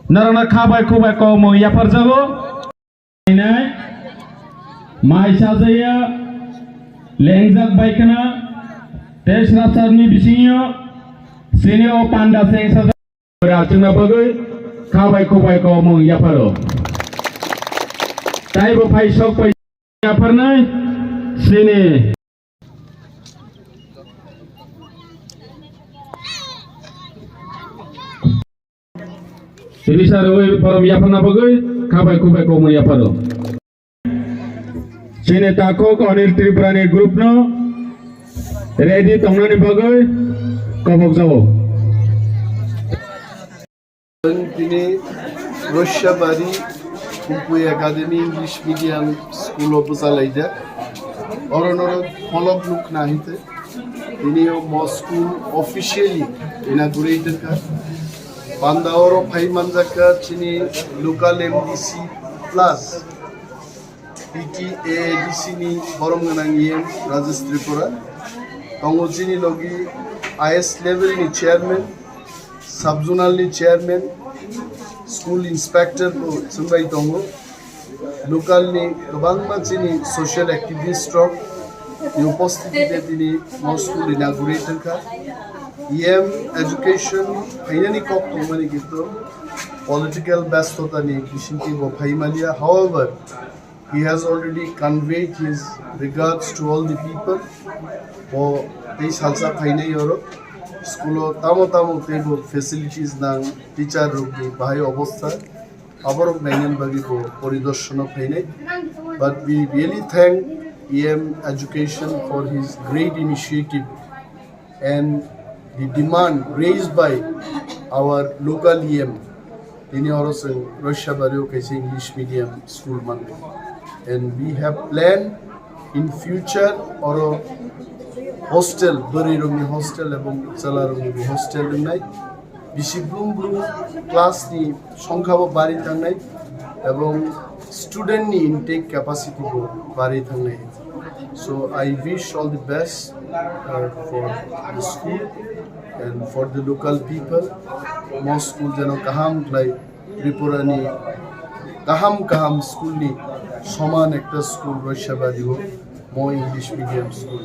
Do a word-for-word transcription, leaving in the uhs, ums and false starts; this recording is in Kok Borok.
Norokno kha bai khuk bai kok mung yapharjago. Mai sajaya lengjak bai khna tei srasarni bisingo sini o panda seng sajak. Achukna bagwi kha bai khuk bai kok mung yapharo. Taibo phai sok pai yapharnai sini. Risa rwi borom yapharna bagwi kha bai khuk bai kok mung yapharo. Chini takhuk Anil Tripurani group no ready tongnani bagwi kobok jago. Tini Roshabari Kumpui Academy English Medium School o bwchalaijak. Oro norok pholok nukna hinte. Tini o mo school officially inaugurated kha. Panda oro phai manjak kha chini local M D C plus P T A A D C ni borom gwnang E M Rajesh Tripura. Tongo chini logi highest level ni chairman, sub zonal ni chairman, school inspector bo chwngbai tongo. Local ni kwbangma chini social activist rok ni upostiti de tini mo school inaugurate wngkha. E M education phainani kok tongmani kintu political byastota ni bisingtwi bo phai maliya. However, he has already conveyed his regards to all the people. Bo tei salsa phainai oro school o tamo tamo tei bo facilities nang teacher rok ni bahai obostha aborok nainani bagwi bo poridorshono phainai. But we really thank E M Education for his great initiative and the demand raised by our local E M. Tini oro chwng Roisabari o kaisa English medium school mankha. And we have planned in future oro hostel, bwrwi rokni hostel ebong chwla rokni bo hostel wngnai. Bisi blum blum class ni songkha bo bari thangnai ebong student ni intake capacity bo bari thangnai. So I wish all the best, uh, for the school and for the local people. Mo school jeno kaham khlai Tripura ni kaham kaham school ni soman ekta school Roisabari o mo English medium school.